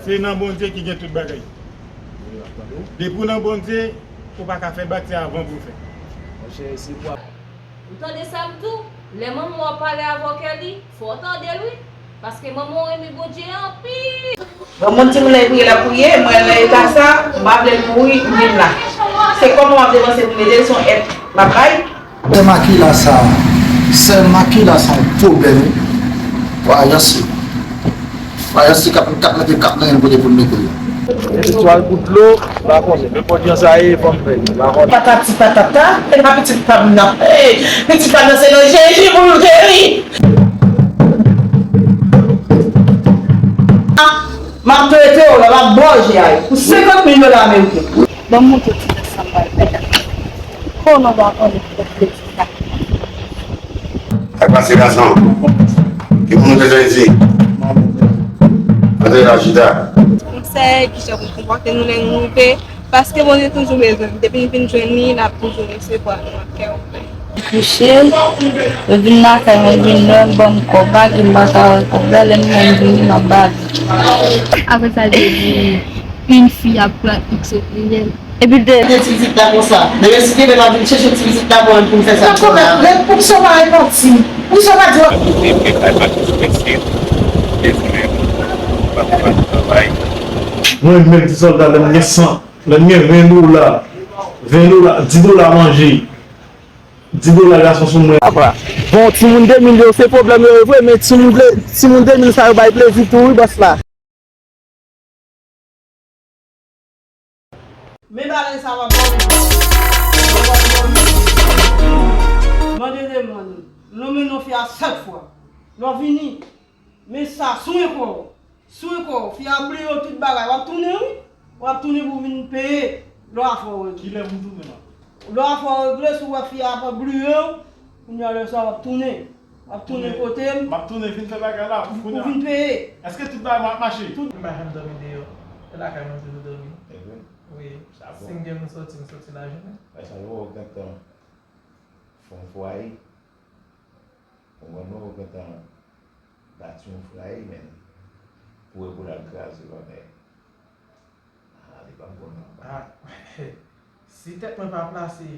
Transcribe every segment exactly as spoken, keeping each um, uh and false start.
Se nan Bondye ki gen tout bagay. Depi w nan Bondye, ou pa ka fè batya avan pou w fè. Ou tande sa m di w? Lè manman w ap pale avè w, Kelly, fò w tande l wi. Paske manman w renmen Bondye anpil. Bon, moun timoun nan priye l ap priye, mwen nan eta sa, m pa vle l mouri, m vin la. Se kòman w ap depanse pou m ede l, se yon èd m ap bay. Sè Makila sa, sè Makila sa yon pwoblèm wi. Wa Yansi. Wa Yansi k ap k ap mete kap nan yon kote pou l mete l. Etwal pou dlo, m pa konnen. Nenpòt jan sa ye, fò m fè l. M pa konnen. Patati patata, e pa pitit pa m nan. Ey, pitit pa m nan se nan Jezi pou l geri. M ap trete w la, m ap bò je a pou senkant mil dola ameriken. Ban m montre w ti nèg sa m pral fè la. Konnen w pa konnen pou plezi sa. Sa k pase gason? Ki moun ou bezwen di? Antre la chita. Konsèy, kijan pou konpòte nou lè nou rive. Paske Bondye toujou bezwen m. Depi n vin jwenn li, l ap toujou resevwa nou ak kè ouvè. Kouche, yo vin lakay mwen, vin lè m ban m kòb, bagay m pa ka wè kòb la, lè m wè m vini, m ap ba li. Apre sa, l te di, une fille ap pran X ou Y. Epi l te. Mete ti vizit la konsa. Demen si te vle m ap vin chèche ti vizit la pou mwen pou m fè sa. Nan kòb la, lè pou sa pa repanti. Pou sa pa di. Mwen menm ti sòlda lè m gen san. Lè m gen ven dola, ven dola, dis dola manje, dis dola gason sou mwen. Apa, bon, timoun de mil yo se pwoblèm yo ye vre, men timoun de, timoun de mil sa yo bay plezi tou wi bòs la. Men balèn sa w ap dòmi. W ap dòmi. Mande demann. Lonmen non fi a sèt fwa. Lè w vini. Men sa, swen kò w. Swen kò w, fi a bliye w tout bagay, w ap tounen wi. W ap tounen pou w vin peye lè w a fè w regle. Kilè pou m tounen la? Lè w a fè w regle, si w wè fi a ap bliye w, kounye a lè sa w ap tounen. W ap tounen kote m. M ap tounen vin fè bagay la pou kounye a. Pou vin peye. Èske tout bagay mwen ap mache? Tout. M pa janm dòmi deyò. Se lakay mwen m toujou dòmi. E vre? Wi. Si m gen pou m soti, m soti lajounen. Bagay sa yo gentan fè yon fwaye. Ou konprann mwen, ou gentan bati yon fwaye, men pou wè pou l al kraze pa mè. Ah, li p ap bon non. Ah, si tèt mwen pa plase,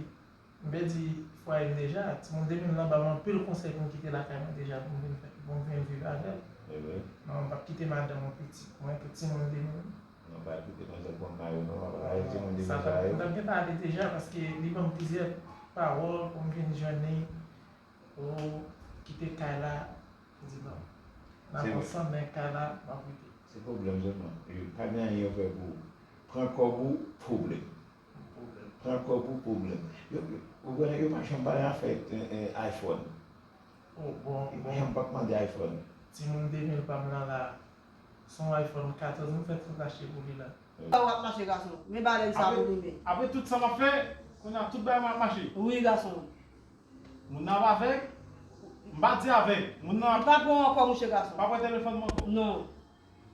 m pèdi fwaye m deja. Timoun de mil lan ban m anpil konsèy pou m kite lakay mwen deja, pou m vin fè, pou m vin viv avè l. E vre? Non, m p ap kite madanm mwen, pitit mwen, tout timoun de mil. Non, pa kite mwen sèl konn mayo non, pa pale timoun de mil sa yo. Sa t ap gentan ale deja, paske li ban m plizyè pawòl pou m vin jwenn li. Ou kite kay la, m di non. N ap ansanm, men kay la, m ap kite. Se pwoblèm sèlman. E pa gen anyen yo fè pou ou. Pran kòb ou, pwoblèm. Pwoblèm. Pran kòb ou, pwoblèm. Yo, yo, ou konnen, yo pa janm pale afè, eh, eh, iPhone. Oh, bon, bon. Yo pa janm p ap mande iPhone. Timoun de mil pa m nan la, se yon iPhone katòz m fèk sot achte pou li la. Sa w ap mache gason, men balèn sa pou limen. Apre tout sa m ap fè, kounye a tout bagay mwen ap mache. Wi gason. Moun nan ap avèg, m pa di avèg. Moun nan ap. M pa pran w ankò mouche gason. Pa pran telefòn mwen ankò. Non.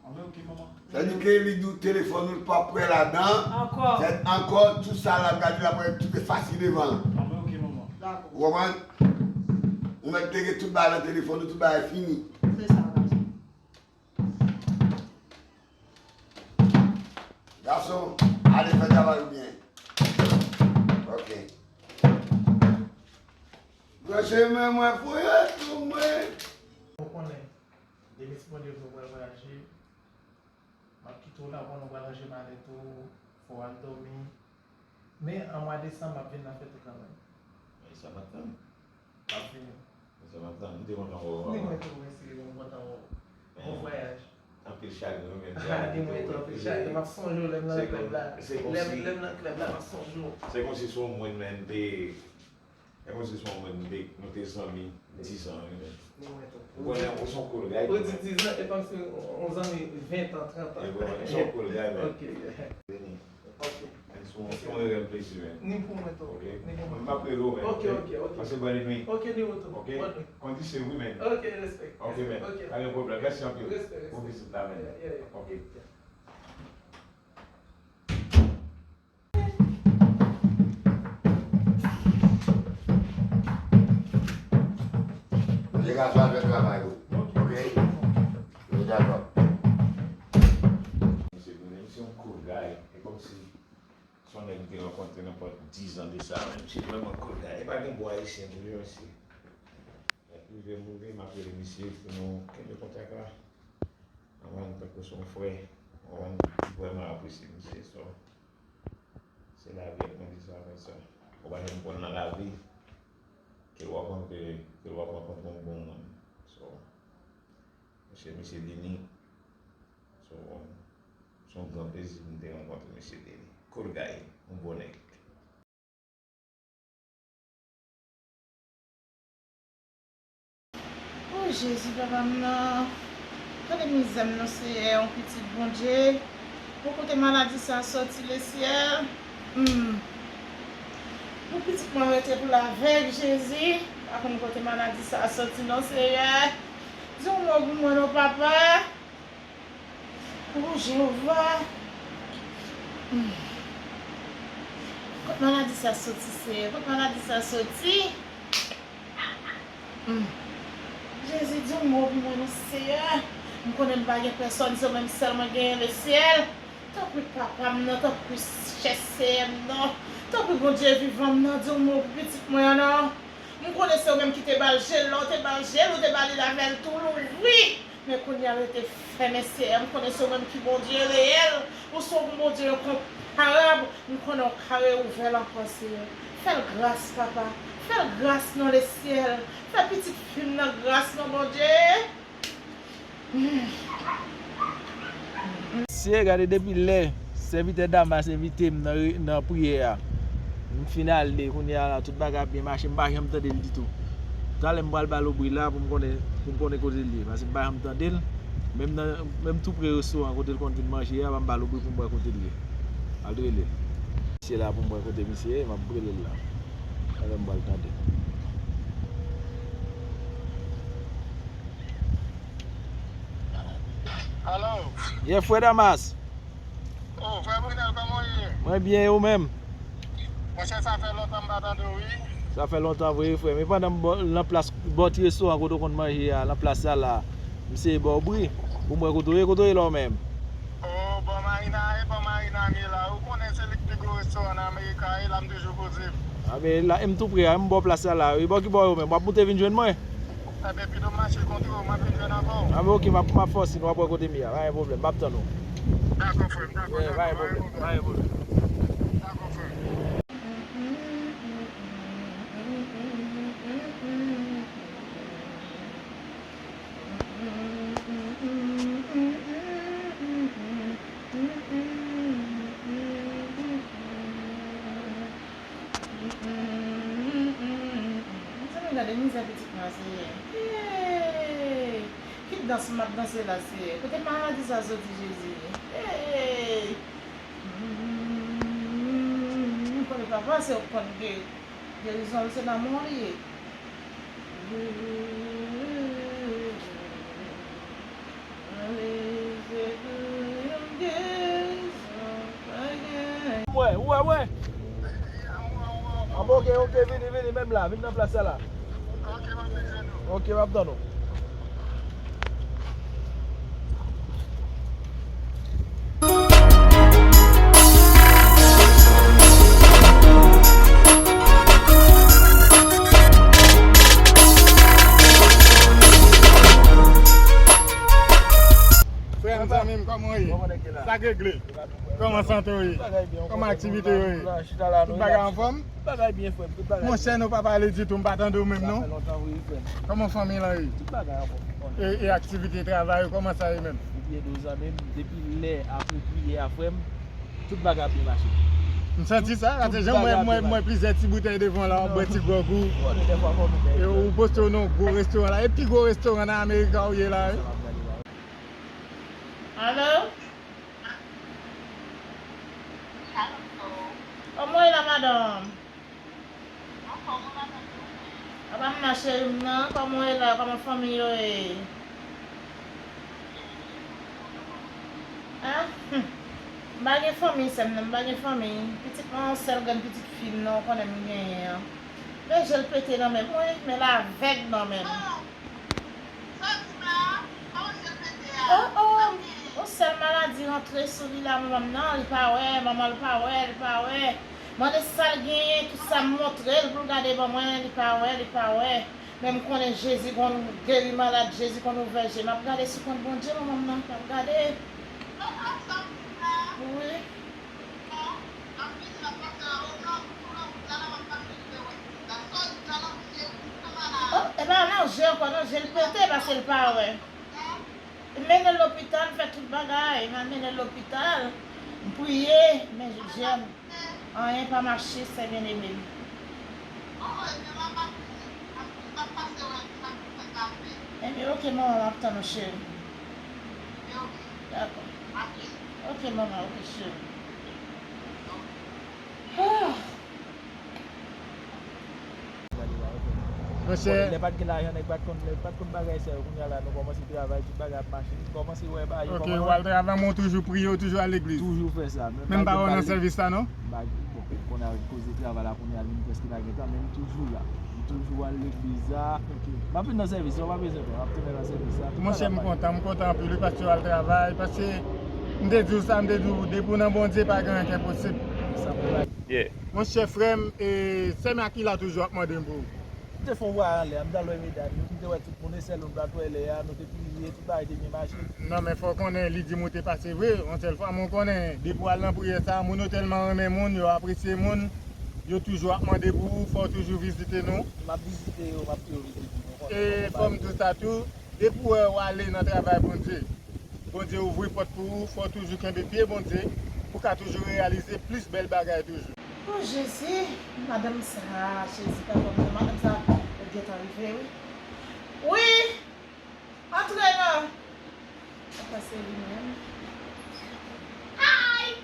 Anben oke manman. Sa di ke li di w telefòn ou l p ap pran ladan. Ankò. Sèt ankò, tout sa l ap gade l ap wè tout efase devan l. Anben oke manman. Dakò. Ou konprann? Ou mèt pege tout bagay nan telefòn ou, tout bagay fini. Se sa gason. Gason, ale fè travay ou byen. Ok. Branche men mwen, fouye tou mwen. Ou konnen, depi si Bondye vle w pral vwayaje, m ap kite w la, ou konnen w pral ranje malèt ou, fò w al dòmi. Men an mwa desanm, m ap vin nan fèt ou kanmenm. E sa m ap tann. M ap vini. E sa m ap tann. M te kontan wè w. Ni mwen tou, mèsi, m kontan wè w. Bon vwayaj. Anpil chagren wi, men. Ah, ni mwen tou, anpil chagren. M ap sonje w lè m nan klèb la. Lè m nan klèb la, m ap sonje w. Se kòmsi se yon moun, men, m te, se kòmsi se yon moun, m te, nou te zanmi, dis an wi, men. Ni mwen tou. Ou konnen, ou se yon cool guy tou, men. Ou di dis an, e kòmsi yon zanmi ven an, trant an. E bon, ou se yon cool guy, men. Ok. Vini. Ok. Men se yon, se yon erè m plezi, men. Ni pou mwen tou. Ok. Ni pou mwen. M ap rele w, men. Ok, ok, ok. Pase bòn nuit. Ok, ni ou tou. Ok. Bòn nuit. Kondisyon wi, men. Ok, respè. Ok, men. Ok. Pa gen pwoblèm. Mèsi anpil. Respè, respè. Pou vizit la, men. Yeah, yeah, yeah. Ok. Yeah. Degaje al fè travay ou. Ok. Ok? Nou dakò. Nèg m te rankontre nan pòt dizan de sa, men misye vrèman kout, e pa gen bon ayisyen tou, wi, mesye. Lè m rive, m rive, m ap rele misye pou nou kenbe kontak la. Mwen, tankou se yon frè, mwen, m vrèman apresye misye, so, se lavi ak mwen ki sa fè sa. Ou pa janm konn nan lavi, ke w ap rankontre, ke w ap rankontre yon bon moun. So, mesye, mesye Denis, so, se yon gran plezi pou m te rankontre mesye Denis. Cool guy, yon bon nèg. O Jezi, papa m nan. Gade mizè m nan, Seyè, yon pitit Bondye. Pou kote maladi sa soti, Lesyèl. Hmm. Pou pitit mwen rete pou lavèg, Jezi. Pa konn kote maladi sa soti, non, Seyè. Di yon mo pou mwen, non, papa. O Jewova. Hmm. Kot maladi sa soti, Seyè? Kot maladi sa soti? Hmm. Jezi, di yon mo pou mwen, non, Seyè. M konnen m pa gen pèsòn, se ou menm sèl mwen genyen, Lesyèl. Tanpri, papa m nan, tanpri, chè Seyè m nan, tanpri, Bondye vivan m nan, di yon mo pou pitit mwen an, non. M konnen se ou menm ki te ba l je l, lè w te ba l je l, ou te ba li l avè l tou, l ouvri. Men kounye a l rete fèmen, Seyè. M konnen se ou menm ki Bondye reyèl. Ou se yon Bondye enkonparab. M konnen w ka reouvè l ankò, Seyè. Fè l gras, papa. Fè l gras, non, Lesyèl. Fè pitit fi m nan gras, non, Bondye. Mesye, gade depi lè sèvitè Damas envite m nan re-, nan priyè a. M fin ale, kounye a la, tout bagay ap byen mache, m pa janm tande l ditou. Talè m pral ba l yon bri la pou m konnen, pou m konnen kote l ye, paske m pa janm tande l. Menm nan, menm tou pre restoran kote l konn vin manje a, ban m ba l yon bri pou m wè kote l ye. Al rele l. Misye la pou m wè kote misye ye, m ap rele l la. Talè m pral tande. Alo. Ye, frè Damas. Oh, frè Brunel, kòman w ye? Mwen byen, e ou menm? Monchè, sa fè lontan m pa tande w, wi. Sa fè lontan vre, wi, frè m. E pandan m bò, nan plas, bò ti restoran kote w konn manje a, nan plas sa la, m seye ba w bri pou m wè kote w ye, kote w ye la ou menm? Oh, bò Marina, e bò Marina m ye la. Ou konnen se li k pi gwo restoran nan Amerika, e la m toujou poze m. A, men la, e m tou pre a, m bò plas sa la, wi. Bò ki bò yo menm? W ap moute vin jwenn mwen? Enben, pito m mache kontre w, m ap vin jwenn avè w. A, men oke, m ap, m ap fè w siy, w ap wè kote m ye a, pa gen pwoblèm, m ap tann ou. Dakò, frè m, dakò, yeah, dakò, pa gen pwoblèm, pa gen pwoblèm. Dakò, frè m. Mezanmi, gade mizè pitit mwen, Seyè. Hey! Ki dans m ap danse la, Seyè? Kote maladi sa soti, Jezi? Hey! M konnen papa se ou k konn geri. Gerizon l se nan men w li ye. Mwen, mwen, mwen. A bon, oke, oke, vini, vini, menm la, vin nan plas sa la. Oke, m ap tann ou. Frè m, zanmi m, kòman w ye? Sa k regle? Kòman sante w ye? Kòman aktivite yo ye? Tout bagay anfòm? Tout bagay byen, frè m, tout bagay byen. Monchè, nou pa pale ditou, m pa tande w menm, non? Sa fè lontan, wi, frè m. Kòman fanmi lan ye? Tout bagay anfòm, ou konnen. E, e aktivite travay ou, kòman sa ye menm? Ou byen dou, zanmi m, depi lè apre priyè a, frè m, tout bagay ap byen mache. M santi sa, paske jan m wè, m wè, m wè plizyè ti boutèy devan w la, w ap bwè ti gwòg ou. Ou konnen dèfwa fò nou bèy. E ou poste w nan yon gwo restoran la, e pi gwo restoran nan Amerika ou ye la, wi. Alo? Kòman w ye la, madanm? Apa m nan cheri m nan, kòman w ye la, kòman fanmi yo ye? An? Hum. M pa gen fanmi, sè m nan, m pa gen fanmi. Pitit mwen, yon sèl grenn pitit fi m nan, ou konnen m genyen an. Men je l pete nan men m, wi, men l avèg nan men m. Oh, oh, yon sèl maladi Montre sou li la, manman m nan, li pa wè, manman l pa wè, li pa wè. Mande sa l genyen, tout sa m montre l pou l gade ban mwen, li pa wè, li pa wè. Men m konnen Jezi konn geri malad, Jezi konn ouvè je. M ap gade sou kont Bondye, manman m nan, m ap gade. Wi. Oh, e pa nan je ankò, non, je l pete paske l pa wè. M mennen l lopital, fè tout bagay, m al mennen l lopital, m priye, men je m, anyen pa mache, sè byeneme m. Ebyen, oke, manman, m ap tann ou, cheri. Dakò. Oke, manman, oke, cheri. Ah. Monchè. Lè pa t gen lajan, nèg pa t konn, nèg pa t konn bagay sa yo. Kounye a la, nou kòmanse travay, tout bagay ap mache. Nou kòmanse wè bagay yo. Ok, kòman w al travay, men w toujou priye, w toujou al legliz. Toujou fè sa. Menm pa wè w nan sèvis la, non? M pa, bon, kounye a, koze travay la, kounye a, li prèske pa gen tan, men m toujou la. M toujou al legliz la. Ok. M ap vin nan sèvis la, w pa bezwen pè, m ap tounen nan sèvis la. Monchè, m kontan, m kontan anpil, wi, paske w al travay, paske m te di w sa, m te di w, depi w nan Bondye, pa gen anyen ki enposib. Sa pou bagay. Yeah. Monchè, frè m, e, sè Makila toujou ap mande m pou ou. M te fè yon vwayaj anlè a, m t al wè medam yo, m te wè tout moun, e sèl ou m pa t wè lè a, nou te priye, tout bagay te byen mache. Non, men fò w konnen, li di m ou te pase vre, yon sèl fwa, men w konnen, depi w al nan priyè sa, moun yo tèlman renmen moun, yo apresye moun, yo toujou ap mande pou ou, fò w toujou vizite nou. M ap vizite yo, m ap tou vizite nou, konnen. E fò m di w sa tou, depi w wè w ale nan travay Bondye, Bondye ouvri pòt pou ou, fò w toujou kenbe pye Bondye, pou w ka toujou reyalize plis bèl bagay toujou. O Jezi, madanm sa, Jezi papa m nan, madanm sa, li gentan rive, wi. Wi, antre non. Apa se li menm? Hi!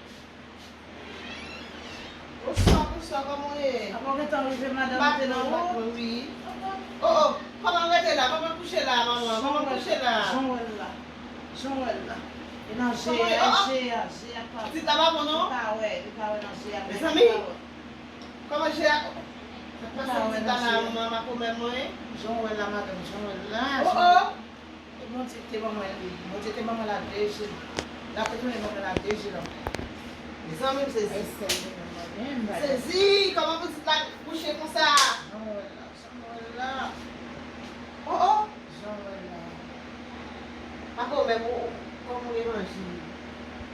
Bonswa, bonswa, kòman w ye? Apa w gentan rive, madanm, ou te nan wout? Wi. O, o, kòman w rete la? Kòman w kouche la, manman? Kòman w kouche la? Jan w wè l la. Jan w wè l la. E nan je a, je a, je a pa bon. Pitit la pa bon, non? Li pa wè, li pa wè nan je a, men li pa wè. Mezanmi, kòman je a? Sa k pase pitit la la, manman, makomè mwen? Jan w wè l la, madanm, jan w wè l la. O, o! E Bondye te ban mwen li. Bondye te ban mwen l ak de je l. L ap retounen ban mwen l ak de je l ankò. Mezanmi, m sezi. Sezi, kòman pitit la kouche konsa? Jan w wè l la, jan w wè l la. O, o! Jan w wè l la. Makomè, kòman w ye manje?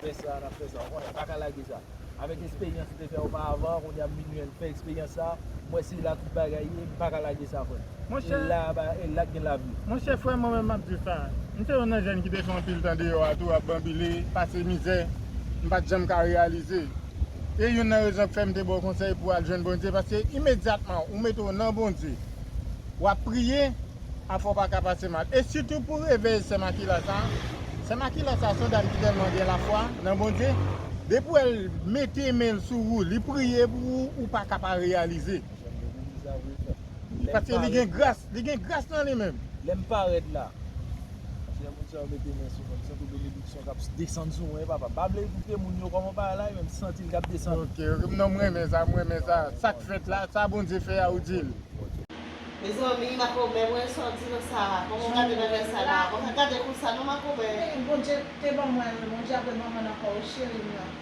Fè sa, n ap fè sa. Ou konnen, pa ka lage sa. Avèk esperyans li te fè oparavan, kounye a m vin jwenn fè eksperyans sa, m wè se la tout bagay ye, m pa ka lage sa, frè m. Monchè, e la, ba, e la k gen lavi. Monchè, frè m, mwen menm m ap di w sa. M se youn nan jèn ki te fè anpil tan deyò a tou, ap banbile, pase mizè, m pa t janm ka reyalize. E youn nan rezon k fè m te ba w konsèy pou w al jwenn Bondye, paske imedyatman ou mete w nan Bondye, w ap priye, afè w pa ka pase mal. E sitou pou revèy sè Makila sa, sè Makila sa se yon dam ki tèlman gen lafwa nan Bondye, depi w wè l mete men l sou ou, li priye pou ou, ou pa ka pa reyalize. Paske li gen gras, li gen gras nan li menm. Lè m parèt la, lè moun sa yo mete men sou mwen, m santi benediksyon k ap desann sou mwen, papa. M pa vle ekoute moun yo kòman w pale la, men m santi l k ap desann. Ok, ok, non, m renmen sa, m renmen sa. Sa k fèt la, sa Bondye fè a, ou di l. Mezanmi, makomè, mwen santi nan sa a. Kòman w gade bagay sa la? Kòman w gade konsa non, makomè? Men Bondye te ban mwen l, Bondye apre ban mwen l ankò, wi, cheri m nan.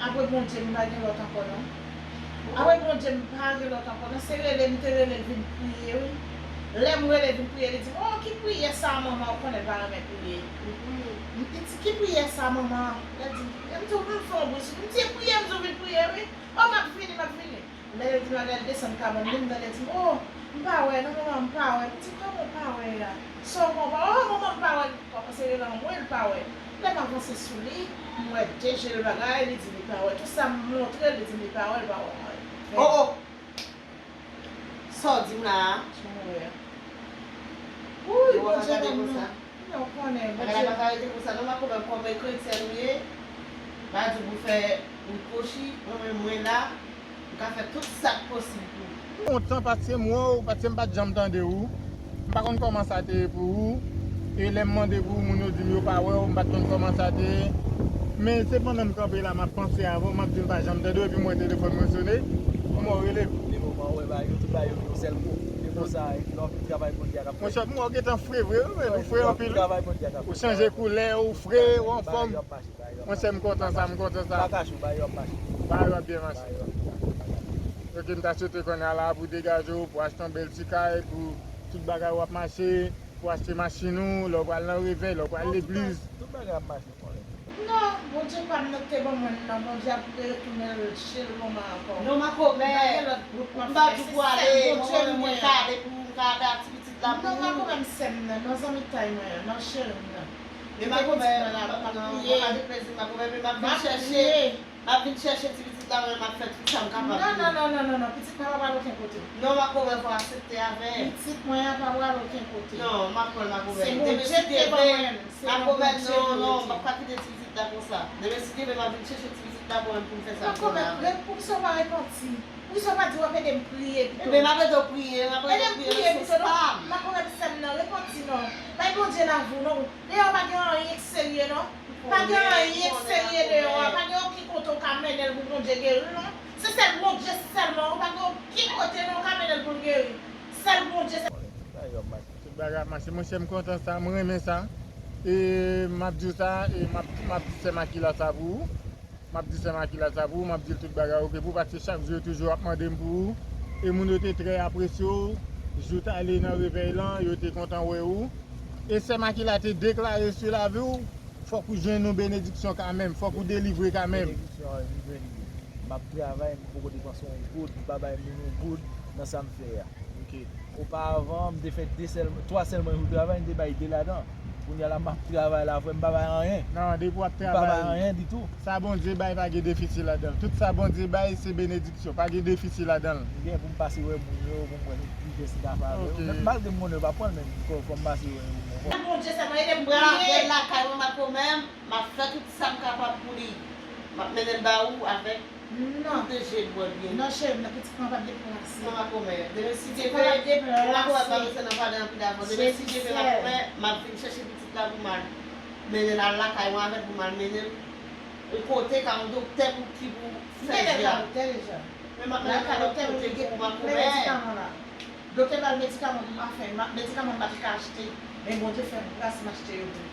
Apre Bondye, m pa gen lòt ankò, non. Apre Bondye, m pa gen lòt ankò, non. Se rele m te rele l vin priye, wi. Lè m rele l vin priye, li di m, "O, ki priyè sa, manman? Ou konnen l pa renmen priye." M di, "Ki priyè sa, manman?" Lè l di, m di, "M fè yon bri sou li." M di, "E priyè m di w vin priye, wi." "O, m ap vini, m ap vini." Lè l di m, lè l desann kabann li, m tande l di m, "O, m pa wè non, manman, m pa wè." M di, "Kòman w pa wè a? Sa w pa wè?" "O, manman, m pa wè." Li kòmanse rele anmwe, l pa wè. Lè m avanse sou li, m wè de je l bagay, li di li pa wè. Tout sa m montre l, li di m li pa wè, l pa wè anyen. O, o! Sa w di m la a? Jan w wè a. Wouy, Bondye ban m non. Men w konnen, Bondye. Bagay la pa ka rete konsa non, makomè, kòm kretyen ou ye, m pa di w pou fè yon kwochi, mwen menm mwen la, m ka fè tout sa k posib pou ou. M kontan paske m wè w, paske m pa t janm tande w. M pa konn kòman sa te ye pou ou. E lè m mande pou ou, moun yo di m yo pa wè w, m pa t konn kòman sa te ye. Men se pandan m kanpe la, m ap panse avè w, m ap di m pa janm tande w, epi m wè telefòn mwen sone, m wè w rele m. Depi w pa wè bagay yo, tout bagay yo vin yon sèl kou. Konsa, epi lè w ap travay Bondye a k ap fè. Monchè, m wè w gentan fre vre, wi, men ou fre anpil. Travay Bondye a k ap fè. Ou chanje koulè, ou fre, ou anfòm. Bagay yo ap mache, bagay yo ap mache. Monchè, m kontan sa, m kontan sa. Pa kache w, bagay yo ap mache. Bagay yo ap byen mache. Bagay yo ap byen mache. Ok, m ta swete kounye a la pou degaje w, pou achte yon bèl ti kay, pou tout bagay w ap mache, pou achte machin ou, lè w pral nan revèy, lè w pral legliz. Tout bagay ap mache. Non, Bondye pa m nan te ban mwen nan, Bondye ap retounen l chez l lonman ankò. Non, makomè. M pa gen lòt wout m ap fè, se sèl Bondye m mwen ka ale pou m ka ale a ti pitit la pou ou. Non, makomè, m sè m nan, nan zanmitay mwen an, nan cheri m nan. Men makomè, m ap priye. M ap vin chèche ti pitit la, mwen, m ap fè tout sa m kapab pou li. Non, non, non, non, non, non, pitit mwen pa pral okenn kote. Non, makomè, fò aksepte avè. Pitit mwen an pa pral okenn kote. Non, m ap pran l, makomè. Se Bondye ki te ban mwen l. Makomè, non, non, m p ap ka kite ti pitit la konsa. Demen si Dye vle, m ap vin chèche ti pitit la pou mwen pou m fè sa m konnen avè l. Makomè, poukisa w pa repanti? Poukisa w pa di w ap ede m priye pito? Ebyen, m ap ede w priye, m ap ede w priye, men se pa m. Makomè, sè m nan, repanti non. Bay Bondye lavi w non. Deyò pa gen anyen k serye non. Pa gen anyen k serye deyò a. Pa gen okenn kote w ka mennen l pou Bondye geri l non. Se sèl Bondye sèlman. Ou pa gen okenn kote non w ka mennen l pou l geri. Sèl Bondye sèlman. Tout bagay ap mache. Monchè, m kontan sa, m renmen sa. E m ap di w sa, e m ap, m ap di sè Makila sa pou ou. M ap di sè Makila sa pou ou, m ap di l tout bagay oke pou ou, paske chak jou yo toujou ap mande m pou ou. E moun yo te trè apresye w, jou t ale nan revèy lan, yo te kontan wè ou. E sè Makila te deklare sou lavi w, fòk ou jwenn yon benediksyon kanmenm, fòk ou delivre kanmenm. Benediksyon an rive li. M ap travay, m poko depanse yon goud, m pa bay moun yon goud nan sa m fè a. Ok. Oparavan, m te fè de sèl, twa sèl mwen jou travay, m te bay de ladan. Kounye a la, m ap travay la, frè m, m pa bay anyen. Non, depi w ap travay, m pa bay anyen ditou. Sa Bondye bay, pa gen defisi ladan l. Tout sa Bondye bay, se benediksyon. Pa gen defisi ladan l. M gen pou m pase wè moun yo, pou m wè ki jès m ka fè avè yo. Ok. Menm malgre m konnen yo pa pran l, men fò, fò m pase wè yo pou m wè. Bondye sèlman ede m priye. M pral avè l lakay mwen, makomè m. M ap fè tout sa m kapab pou li. M ap mennen l ba ou avèk tout de je l bwè byen. Non, cheri m nan, pitit mwen p ap deplase. Non, makomè. Demen si Dye vle, makomè pa bezwen nan pale anpil avan. Demen si Dye vle, makomè, m ap vin chèche pitit la pou m al mennen l al lakay mwen avè l, pou m al mennen l yon kote ka yon doktè pou ki pou fè je a. M te deja al doktè deja. Men m ap mennen l yon lòt kote pou makomè. Doktè ba l medikaman pou m pa fè, ma-, medikaman m pa t ka achte, men Bondye fè m gras m achte yo pou li.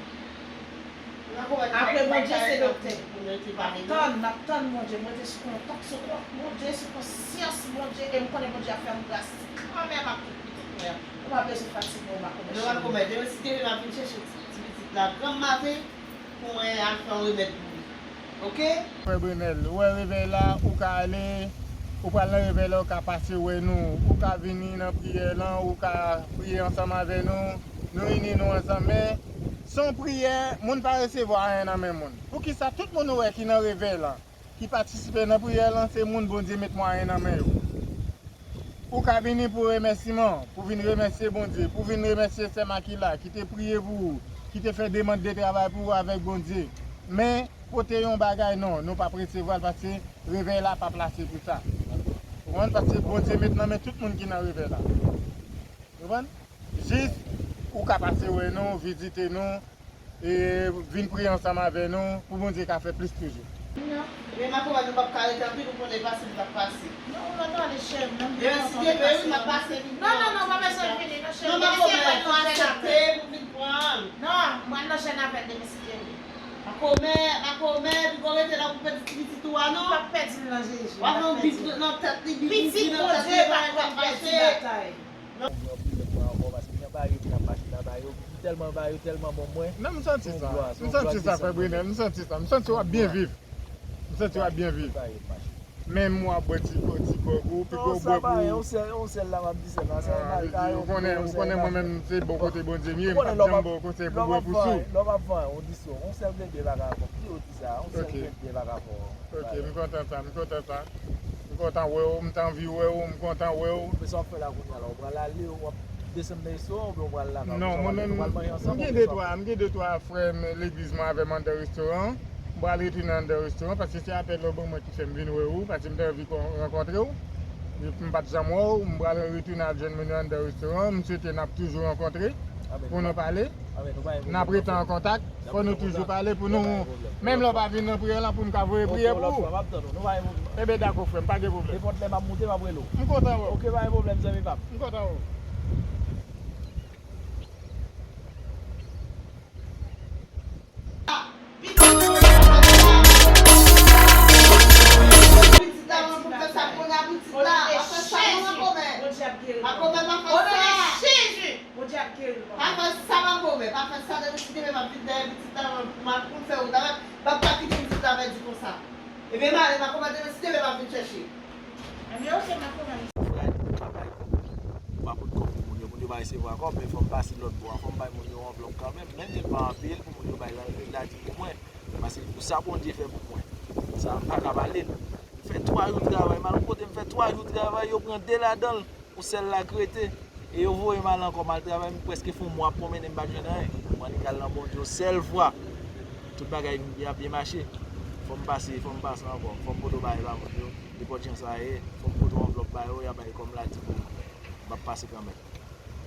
Apre Bondye se doktè. M ap tann, m ap tann Bondye, m rete sou kontak, sou kont Bondye, sou konsyans Bondye, e m konnen Bondye ap fè m gras kanmenm ak tout pitit mwen an. Ou pa bezwen fatige w, makomè cheri. Non, makomè, demen si Dye vle, m ap vin chèche ti, ti pitit la granm maten. Pou mwen al fè yon remèd pou li. Oke? Frè Brenèl, ou wè revèy la, ou ka ale, ou pral nan revèy la, ou ka pase wè nou, ou ka vini nan priyè lan, ou ka priye ansanm avè nou, nou ini nou ansanm, men se yon priyè, moun pa resevwa anyen nan men moun. Poukisa tout moun ou wè ki nan revèy la, ki patisipe nan priyè lan, se moun Bondye met mwayen nan men yo. Ou ka vini pou remèsiman, pou vin remèsye Bondye, pou vin remèsye sè Makila ki te priye pou ou, ki te fè demann de travay pou ou avèk Bondye. Men, pote yon bagay non, nou p ap resevwa l paske revèy la pa plase pou sa. Ou konprann? Paske Bondye met nan men tout moun ki nan revèy la. Ou konprann? Jis, ou ka pase wè nou, vizite nou, e vin priye ansanm avè nou pou Bondye ka fè plis toujou. Non. Men makomè, nou p ap ka rete anpil, ou konnen pase m t ap pase. Non, ou mèt ale cheri m, non. Demen si Dye vle, wi, m ap pase vin pran. Non, non, non, pa bezwen vini, non, cheri m. Non, makomè, fò aksepte pou vin pran. Non, m pral nan jèn avè l demen si Dye vle. Makomè, makomè, piko rete la pou pèdi ti pitit ou a, non. Ou p ap pèdi l nan Jezi. W ap fè yon bib nan tèt li, bib nan tèt li, bagay k ap mache. Non, gen anpil lòt mwen ankò, paske m pa rete nan machin nan ba yo. M tèlman ba yo, tèlman bon mwen. Non, m santi sa. M santi sa, frè Brenèl, m santi sa. M santi w ap byen viv. M santi w ap byen viv. Menm w ap bwè ti kò, ti kò pou, piko w bwè pou. Non, sa pa yon sèl, yon sèl la m ap di sèl la. Sa pa yon sèl. Ou konnen, ou konnen mwen menm, se bò kote Bondye m ye, m p ap janm ba w konsèy pou bwè pou sou. Lè w ap vann yon diso, yon sèl grenn byen pa ka fè. Ki yo di sa, yon sèl grenn byen pa ka fè. Ok, m kontan sa, m kontan sa. M kontan wè w, m t anvi wè w, m kontan wè w. Men sa w ap fè la kounye a la, w pral ale, w ap desann nan restoran oubyen w pral lakay w? Non, mwen menm, m gen de twa, m gen de twa frè m legliz mwen avè m anndan restoran. M pral retounen anndan restoran paske se apèl la w ban mwen ki fè m vin wè w, paske m te anvi kon-, rankontre w. M pa t janm wè w, m pral retounen al jwenn moun yo anndan restoran. M swete n ap toujou rankontre pou nou pale. N ap rete an kontak. Fò nou toujou pale pou nou, menm lè w pa vin nan priyè lan, pou m ka voye priyè pou ou. Enben dakò, frè m, pa gen pwoblèm. Nenpòt lè m ap moute, m ap rele w. M kontan wè w. Ok, pa gen pwoblèm, zanmi pa m. M kontan wè w. Pitit la, mwen pou fè sa kounye a, pitit la. Pa fè sa non, Makomè. Makomè, pa fè sa. Bondye ap geri l. Pa fè sa, Makomè. Pa fè sa, demen si Dye vle, m ap vin dèyè pitit la, mwen pou m al pou m fè wout avè l. M ap pa kite pitit la pèdi konsa. Ebyen, m ale, Makomè, demen si Dye vle, m ap vin chèche. Ebyen, oke, Makomè. Frè, travay pou ou. Ou pa pot kòb pou moun yo, moun yo pa resevwa kòb, men fò m pase lòt bò a, fò m bay moun yo anvlòp kanmenm, menm si l pa anpil, pou moun yo bay la, la di pou mwen. Paske pou sa Bondye fè pou mwen, sa m pa ka ba li l. M fè twa jou travay, m al yon kote, m fè twa jou travay, yo pran de ladan l, yon sèl la k rete. E yo voye m al ankò, m al travay, m prèske fè yon mwa ap pwonmennen, m pa t jwenn anyen. Mwen annik al nan Bondye yon sèl fwa. Tout bagay ap byen mache. Fò m pase, fò m pase ankò. Fò m pote yon bagay ba moun yo. Nenpòt jan sa ye, fò m pote yon anvlòp ba yo, y a bay kòm la di pou m ap pase kanmenm.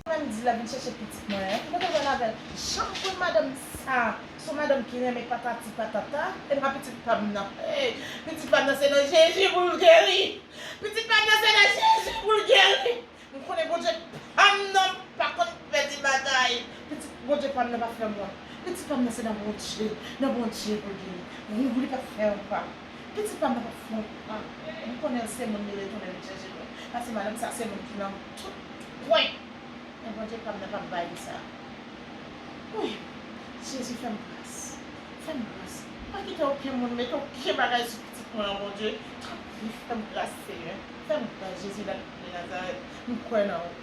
Mwen menm di l ap vin chèche pitit mwen an. Ki kote l pral avè l? Jan m konn madanm sa, se yon madanm ki renmen patati patata. E pa pitit pa m nan. Hey, pitit pa m nan se nan Jezi pou l geri. Pitit pa m nan se nan Jezi pou l geri. M konnen Bondye pa m nan pa konn pèdi batay. Pitit Bondye pa m nan pa fè m wont. Pitit pa m nan se nan Bondye, nan Bondye pou l geri. Li p ap fè yon pa. Pitit pa m nan p ap fè yon pa. M konnen l se moun li retounen vin chèche mwen. Paske madanm sa se moun ki nan tout kwen. Men Bondye pa m nan p ap bay li sa. Wi, Jezi fè m gras. Fè m gras. Pa kite okenn moun mete okenn bagay sou pitit mwen an, Bondye. Tanpri, fè m gras, Senyè. Fè m gras, Jezi de Nazarèt. M kwè nan ou.